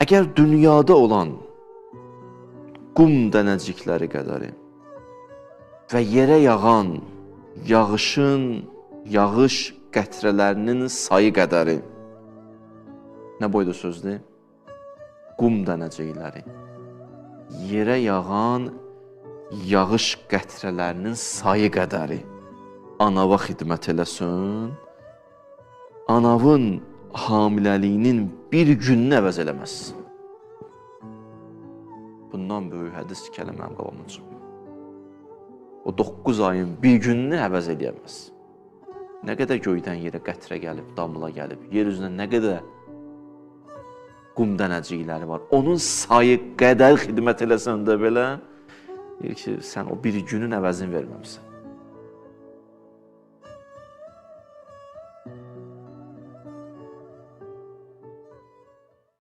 Əgər dünyada olan qum dənəcikləri qədəri və yerə yağan yağışın, yağış qətrələrinin sayı qədəri, nə boyda sözdür? Qum dənəcikləri, yerə yağan yağış qətrələrinin sayı qədəri anava xidmət eləsin, anavın hamiləliyinin bir gününü əvəz eləməz. Bundan böyük hədis ki, hələ mənim qabağıma çıxmıyor. O 9 ayın bir gününü əvəz eləyəməz. Nə qədər göydən yerə qətrə gəlib, damla gəlib, yer üzünə nə qədər qum dənəcikləri var, onun sayı qədər xidmət eləsən də belə, deyir ki, sən o bir günün əvəzini verməmsən.